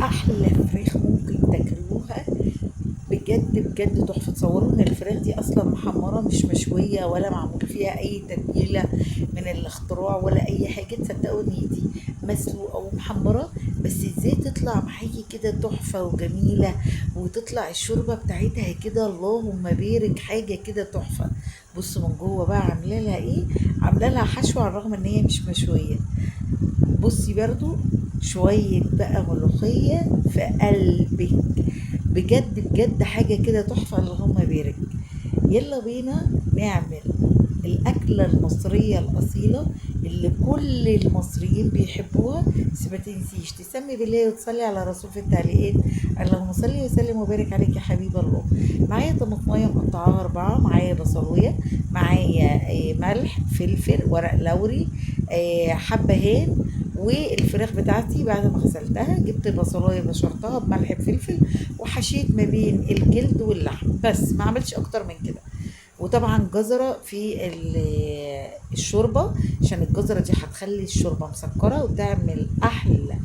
احلى فراخ ممكن تاكلوها، بجد بجد تحفة. تصوروا ان الفراخ دي اصلا محمرة مش مشوية ولا معمول فيها اي تتبيله من الاختراع ولا اي حاجة، تصدقوا ان دي مسلوقة ومحمره، بس ازاي تطلع معاكي كده تحفة وجميلة وتطلع الشوربة بتاعتها كده اللهم بارك، حاجة كده تحفة. بصوا من جوه بقى عامله لها ايه، عامله لها حشوه على الرغم ان هي مش مشوية. بصي برضو شوية بقى ملوخية في قلبك، بجد بجد حاجة كده تحفة اللهم بارك. يلا بينا نعمل الأكلة المصرية الأصيلة اللي كل المصريين بيحبوها. بس ما تنسيش تسمي بالله وتصلي على رسول في التعليقات، اللهم صلي وسلم وبارك عليك يا حبيب الله. معايا طماطمايه مقطعاها 4، معايا بصلويه، معايا ملح، فلفل، ورق لوري، حبهان، والفراخ بتاعتي بعد ما غسلتها جبت بصلايه بشرتها بملح بفلفل وحشيت ما بين الجلد واللحم، بس ما عملتش اكتر من كده. وطبعا جزرة في الشوربة، عشان الجزرة دي هتخلي الشوربة مسكرة وتعمل أحلى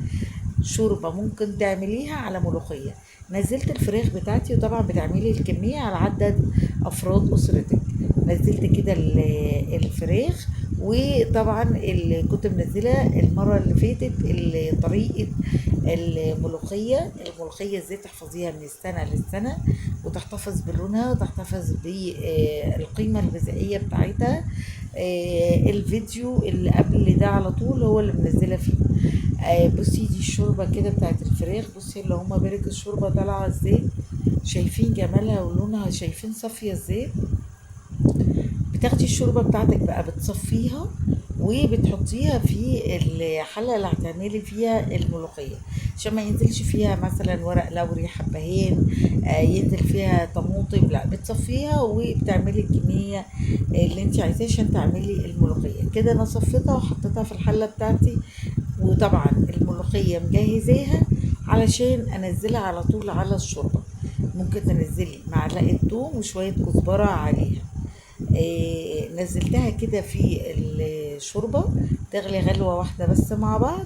شوربة ممكن تعمليها على ملوخية. نزلت الفراخ بتاعتي، وطبعا بتعملي الكمية على عدد أفراد أسرتك. نزلت كده الفراخ، وطبعا اللي كنت منزلة المرة اللي فاتت طريقة الملوخية، الملوخية ازاي تحفظيها من السنة للسنة وتحتفظ بلونها وتحتفظ بالقيمة الغذائية بتاعتها. الفيديو اللي قبل ده على طول هو اللي منزلة فيه. بصي دي الشوربة كده بتاعت الفراخ، بصي اللي هما بارك الشوربة طالعة ازاي، شايفين جمالها ولونها، شايفين صافية ازاي. بتاخدي الشوربة بتاعتك بقى بتصفيها وبتحطيها في الحلة اللي هتعملي فيها الملوخية، عشان ما ينزلش فيها مثلا ورق لوري، حبهان، ينزل فيها طماطم، لا بتصفيها وبتعملي الكمية اللي انت عايزاها عشان تعملي الملوخية. كده انا صفيتها وحطيتها في الحلة بتاعتي، وطبعا الملوخية مجهزاها علشان انزلها على طول على الشوربة. ممكن تنزلي معلقة توم وشوية كزبرة عليها. نزلتها كده في الشوربة تغلي غلوة واحدة بس مع بعض،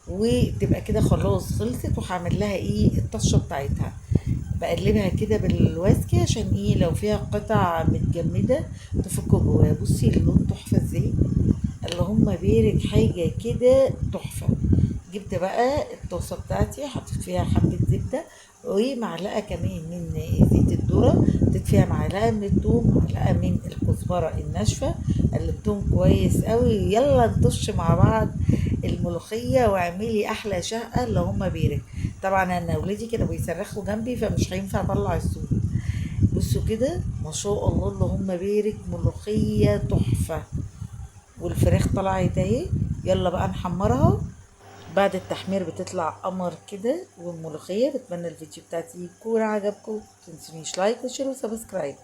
وتبقى كده خلاص خلصت. وهعمل لها ايه الطشة بتاعتها، بقلبها كده بالواسكة عشان ايه لو فيها قطع متجمدة تفك جواها. بصي اللون تحفة ازاي، اللهم بارك، حاجة كده تحفة. جبت بقى الطاسة بتاعتي، حطيت فيها حبة زبدة ومعلقة كمان من زيت الذرة، حطيت فيها معلقة من الثوم، معلقة من الكزبرة الناشفة، قلبتهم كويس قوي. يلا نطش مع بعض الملوخية واعملي أحلى شهقة اللهم بارك. طبعا أنا ولادي كانوا بيصرخوا جنبي فمش هينفع أطلع الصوت. بصوا كده ما شاء الله اللهم بارك، ملوخية تحفة، والفراخ طلعت اهي. يلا بقى نحمرها. بعد التحمير بتطلع قمر كده والملوخية. بتمنى الفيديو بتاعتي يكون عجبكم، متنسونيش like و share و subscribe.